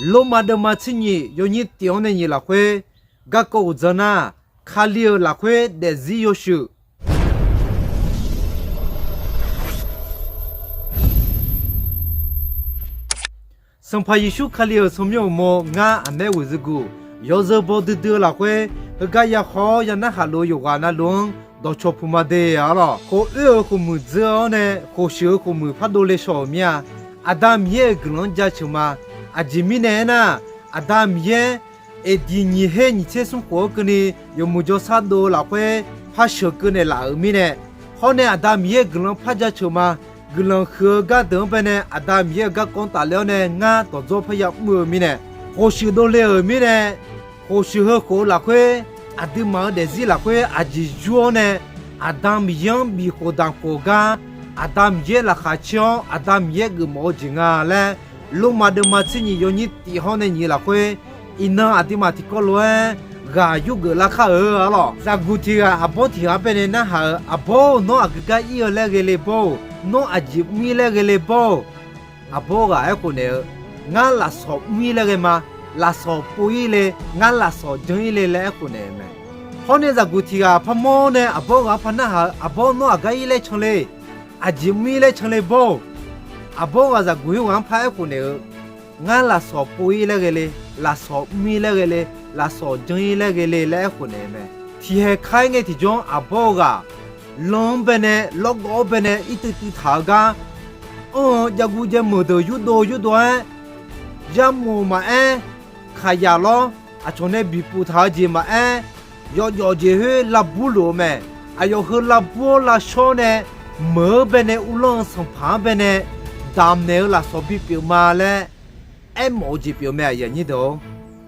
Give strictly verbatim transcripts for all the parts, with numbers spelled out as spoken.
Lormav deuvma tser nyiq yawnyir tif-anr nae nyiq lafkhoer, garkawv uqdzan nar, Kali-euq lafkhoer daefzir yawshuif. Sanqpaq Yeqsur Kali-euq tsawrmyanr uqmov ngar aqmaer ghoeqzeuguq yawzeu baw duidui-eu lafkhoer, heugar yahaw-awr ya narhaq luf-eu yawqghaq navluf-anr dawqcawq puq ma de arlawq. Khof oer-euq khofmuiq dzeur-awr nae khofshuif-euq khofmuiq pardov le shaw-euq mir-a. Aqda Miqyaer-euq guiqlanq-anr jaceuq ma. Aqjeq mirnae aernar, Aqda Miqyaer Eqdiq nyiq her nyiq tser smr khof-anr keuvni yawmuiq jawrsar dov-eu lafkhoer par sheuq keuv naeqlaf-euq mirnae, hawr nae Aqda Miqyaer-euq guiqlanq par jaceuq ma. Guiqlanq huiq-eu gardeuq-anr bae nae Aqda Miqyaer-euq garkawv-anr tafler-awr nae ngar dawqdzawr parya mr-eu mirnae, khofshuif dovle-euq mirnae, khofshuif heu khof-eu lafkhoer aqduimaf-euq daefzir lafkhoer aqjeq yur-awr nae, Aqda Miqyaer-anr bif khof danq khof gar, Aqda Miqyaer laqkhaq caer-awr Aqda Miqyaer geufmawf-eu jeq nga laer, Lormav deuvma tser nyiq yawnyir tif hawr nae nyiq lafkhoer, iqnan aqduimaf tiqkawv lof-aer ghaq yurgeuf lar kar-eu arlawq. Zaqguq tiq ghaq aqbawr tiq ghaq-anr bae nae narhaq-euq, Aqbawr-or, nawr aqgeu gar ir-eu laer ghae le bawr-or, nawr aqjeq mr-ir laer ghae le bawr-or. Aqbawr ghaq aerkhof naeq-eu, Ngar lafsawq mr-ir laer ghae ma. Lafsawq pov-ir le. Ngar lafsawq jan-ir le laer aerkhof naeq-eu mae. Hawr nae zaqguq tiq ghaq parmawr nae aqbawr ghaq-anr par narhaq-eu, Aqbawr, nawr aqgar ir laer can le. Aqjeq mr-ir laer can le bawr-or. Aqbawr ghaq zaqguq yawr ghaq-anr par aerkhof naeq-eu, Ngar lafsawq pov-ir laer ghae le. Lafsawq mr-ir laer ghae le. Lafsawq jan-ir laer ghae le laer aerkhof naeq-eu mae. Tiqhaeq ka-aer ngae tiqjawr aqbawr ghaq lan-anr bae nae lawrgawv-anr bae nae irtuiv tuiv taq-eu gar, anr-eu javguv javmeuq deuq yurdov yurdov-aer, yamof maqaer, kaqyaq lawr, aqcawq nae bipuq taq-eu jeq maqaer, yawjawf jeq khoer lavbur luf-eu mae. Aqyawf heu lavbur-awr lavshawr nae, meuq-anr bae nae uvlanr-eu sanqpaq-anr bae nae damqnaeq-eu lafsawq bipyeuf ma laer aermawf-eu jeq pyeuf-eu mae, aqyuif aqnyir deuq-or.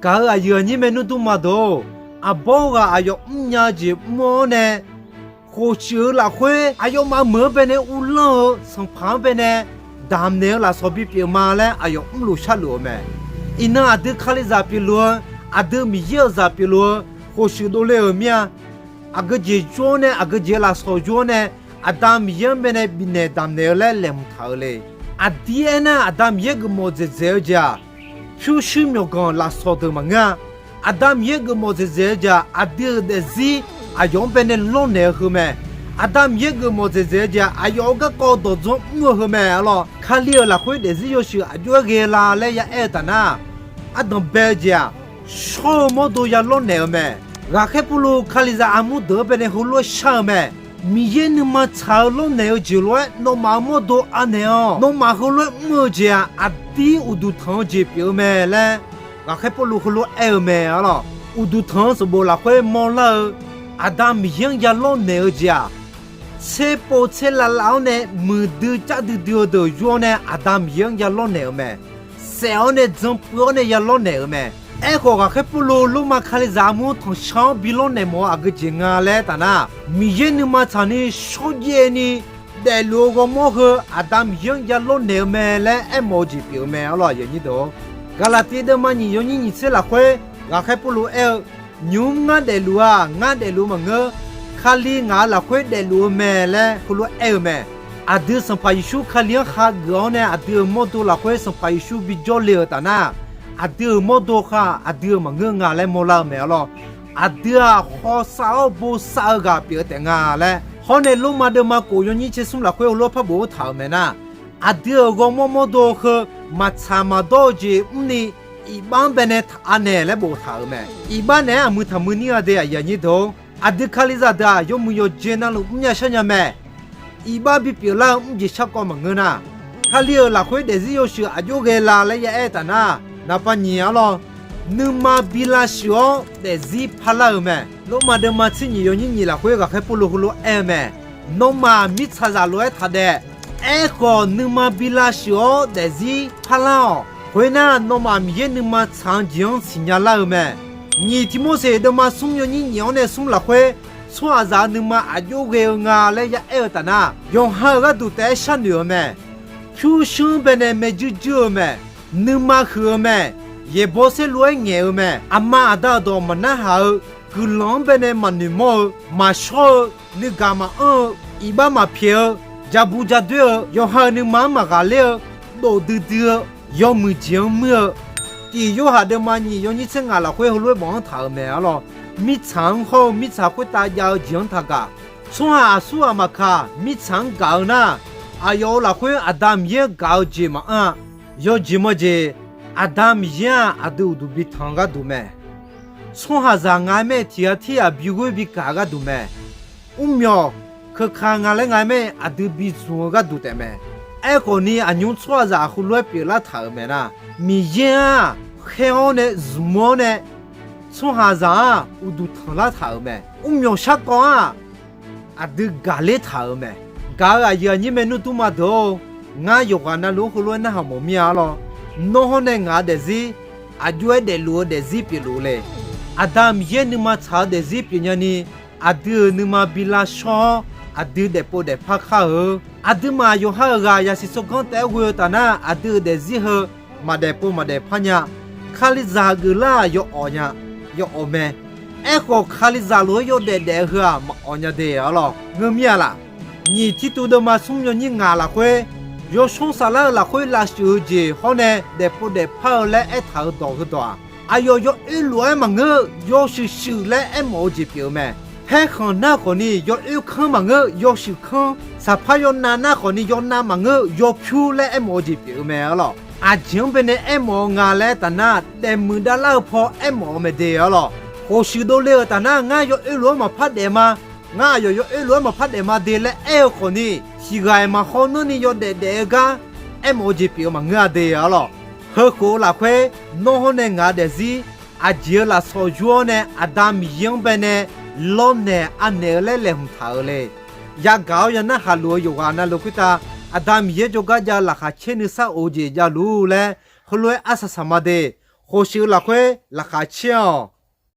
Gaq-euq aqyuif aqnyir maernmr dmrma deuq-or, aqbawr ghaq aqyawf mrnya-eu jeq mr-awr nae, khofshuif-eu lafkhoer aqyawfmaf meuq-anr bae nae uvlanr-eu sanqpaq-anr bae nae damqnaeq-eu lafsawq bipyeuf ma laer aqyawf mrluf sharluf-eu mae. Iqnan aqdui Kalizaq pyeufluf-eu, aqdui Miqyaer-euq zaq pyeufluf-eu, khofshuif dovle-euq mir-a. Aqgeu jeq jawr-awr nae, aqgeu jeq lafsawq jawr-awr nae, Aqda Miqyaer-anr bae nae bifnaeq damqnaeq-eu laer laeqhmq taq-eu le. Aqdir aernar, Aqda Miqyaer geufmawf dzaeqdzaeq-eu jeq-aq, pyurshuir myawqganq lafsawq deuq maqngeur-a. Aqda Miqyaer geufmawf dzaeqdzaeq-eu jeq-aq, aqdui-euq daefzir aqyawf-anr bae nae lawrnaeq-eu heu mae. Aqda Miqyaer geufmawf dzaeqdzaeq-eu jeq-aq, aqyawf-euq garkawv dawqdzanr mr-eu heu mae arlawr. Kali-euq lafkhoer daefzir yawshuif aqjox-aer ghae la laer ya aer-eu taf nar, ardanq bae-eu jeq-aq, shawr-eu mawrdo ya lawrnaeq-eu mae. Ghaqkhaer Pawrluv Kalizaq armur deuq-anr bae nae heulof-aer shar-eu mae. Miqyaer nuima tsaq-eu lawrnaeq-eu jeq lof-aer nawmaf-euq mawrdo anaeq-awq. Nawmaf heulof-aer mr-eu jeq-aq, aqdir uqduq tanq-eu jeq pyeuf-eu mae laer, Ghaqkhaer Pawrluv heulof-aer aer-eu mae arlawr. Uqduq tanq-eu sanqbof lafkhoer mawrlar-eu, Aqda Miqyaer-anr ya lawrnaeq-eu jeq-aq, tserpov tserlavlav-awr nae muiqdui cardui dui-eu deuq yur-awr nae Aqda Miqyaer-anr ya lawrnaeq-eu mae. Saef-awr nae dzanpuiv-awr nae ya lawrnaeq-eu mae. Aerkhawf, Ghaqkhaer Pawrluv Lormav Kalizaq armur tanqshar-anr bi lawrnaeq mawf-eu aqgeu jeq nga laer aer taf nar, Miqyaer nuima tsaqni shawrjaev ni daefluf-eu ghawrmawr heu Aqda Miqyaer-anr ya lawrnaeq-eu mae laer aermawf-eu jeq pyeuf-eu mae arlawr, aqyuif aqnyir deuq-or. Gaqlaqtiv deuvma nyiq yawnyir nyiq tser lafkhoer Ghaqkhaer Pawrluv aer-eu, Nymq-mr ngar daefluf-aq, ngar daefluf maqngeur. Kali ngaq-euq lafkhoer daefluf-eu mae laer heulof-aer aer-eu mae. Aqdui Sanqpaq Yeqsur Kali-anr hageuf-awr nae aqdui-euq mawrdo lafkhoer Sanqpaq Yeqsur bi jawrle-euq taf nar, aqdui-euq mawrdo khaq aqdui-euq maqngeur nga laer mawrlar-eu mae arlawr. Aqdui-aq, hawsav-awr bosav-eu ghaq pyeuf-eu taef nga laer, hawr nae Lormav deuvma khof yawnyir tser smr lafkhoer heulof-aer par boftaq-euq mae nar, aqdui-euq ghawrmawr mawrdo heu maqtsaq maqdawr-eu jeq mrni, iqbax-anr bae nae taq anaeq laer boftaq-euq mae. Iqbax naeq-aer aqmui taqmui nir-a de, aqyuif aqnyir deuq-or. Aqdui Kalizaq deuq-aq, yawmuiq yawqjeq navluf mrnya sharnya mae. Iqbax bipyeuf lar-eu mrjeq shar kawv maqngeur nar, Kali-euq lafkhoer daefzir yawshuif aqjox ghae la laer ya aer-eu taf nar, naqpav nyiq arlawr, nuima bi lavshuif-awr daefzir parlar-euq mae. Lormav deuvma tser nyiq yawnyir nyiq lafkhoer Ghaqkhaer Pawrluv heulof-aer aer-eu mae. Nawmaf mirtsaqzaq lof-aer taq daef. Aerkhawf, nuima bi lavshuif-awr daefzir parlar-awq. Khoernar, nawmaf Miqyaer nuima tsaq-eu jeq-anr siqnya lar-eu mae. Nyiq Tiqmorseq deuvma smr yawnyir nyiq-anr nae smr lafkhoer, tsawrhaqzaq-euq nuima aqjox ghae-eu nga laer ya aer-eu taf nar, yawqha-euq gharduq taef-aer sharnoeq-eu mae. Pyurshuir-anr bae nae maerjuir juir-eu mae. Nuima huiq-eu mae. Yaeqbawq saerlu-aer ngaeq-eu mae. Aqma aqda-euq dawq maqnarhaq-eu, guiqlanq-anr bae nae maqnoeq mawr-eu, maqshawr-eu, nuigaq maqanr-eu, iqbax maqpyaeq-eu, jabu jadoer-eu, yawqha-euq nuima-anr maqghaqler-eu, dofdui dui-eu, yawmuiq jeq-anr muir-eu, Tiq Yorhaq deuvma nyiq yawnyir tser ngaq lafkhoer heulof-aer bawf-anr taq-euq mae arlawr. Mirtsaq-anr hawr-eu mirtsaq khoertav jav-eu jeq-anr taqgaq. Tsawrhaq aqsur ghaq maqkaq, mirtsaq-anr gaq-eu nar, aqyawf-euq lafkhoer Aqda Miqyaer-anr gaq-eu jeq maqanr-a. Yawjeq mawjeq, Aqda Miqyaer-aq, aqdui uqduq bi tanq-eu gharduq mae. Tsawrhaqzaq nga-aer mae, tiq ghaq tirghaq bi ghoer bi gaq-eu gharduq mae. Mrmyawq, keuka nga laer nga-aer mae, aqdui bi zmq-eu gharduq taef mae. Aerkhawf ni, aqnymr tsawrhaqzaq heulof-aer pyeuflar taq-euq mae nar, Miqyaer-aq, khaer-awr nae zmq-awr nae, tsawrhaqzaq-aq uqduq tanqlar taq-euq mae. Mrmyawq sharkawv-aq, aqdui gaqler taq-euq mae. Gaq-euq aqyuif aqnyir maernmr durma deuq-or, ngar yawqghaq navluf-anr heulof-aer narhaq mawf mir-a arlawr. Nawr hawr nae ngaq-eu daefzir, aqjox-aer daefluf-eu daefzir pyeufluf le. Aqda Miqyaer nuima tsaq-eu daefzir pyeufnya ni, aqdui-euq nuima bi lavshawr-awr, aqdui daefpov daefpar kar-eu. Aqduimaf yawqha-euq ghaq yasiq tsawrganr taef-aer ghoe-eu taf nar, aqdui-euq daefzir heu maqdaefpov maqdaefpar nya. Kalizaq geuflar-aq yawawq nya, yawawq mae. Aerkhawf, Kalizaq lof-aer yawdaef daef-eu heu-aq maqawq nya de arlawr. Ngeur mir-a laf? Nyiq Tirtuv deuvma smr yawnyir ngaq lafkhoer, yawshawr saflar-eu lafkhoer lavshuif-eu jeq hawr nae daefpov daefpar-eu laer aertaq-euq dawq heudawq-aq, aqyawf yawoer lof-aer maqngeur, yawshuif shuif laer aermawf-eu jeq pyeuf-eu mae. Paerkhanq nar khawfni yawoer kanr maqngeur, yawshuif kanr. Saqpar yawnav nar khawfni yawnav maqngeur, yawpyur laer aermawf-eu jeq pyeuf-eu mae arlawr. Aqjeq-anr baenae aermawf-eu nga laer taf nar, daefmuiq davlar-eu paw aermawf-eu mae de arlawr. Khof shuif dovle-euq taf nar, ngar yawoer lof-aer maqpar daef ma, ngar aqyawf yawoer lof-aer maqpar daef ma de laer aer-eu khawfni, tiq ghaq-iq maqhaw nanrni yawdaef daef-eu gar aermawf-eu jeq pyeuf-eu maqngeur-a de arlawr. Heukhof-eu lafkhoer, nawr hawr nae ngaq-eu daefzir, aqjeq-euq lafsawq yur-awr nae Aqda Miqyaer-anr baenae lawrnaeq anaeq-eu laer laeqhmq taq-euq le. Yagaq-awr ya narhaq luf-eu yawqghaq navluf khoertav, Aqda Miqyaer jawrgar jav-eu laqkhaq caer nuisar of-eu jeq javluf laer heulof-aer arsaq saq ma de. Khof shuif-eu lafkhoer laqkhaq caer-awq.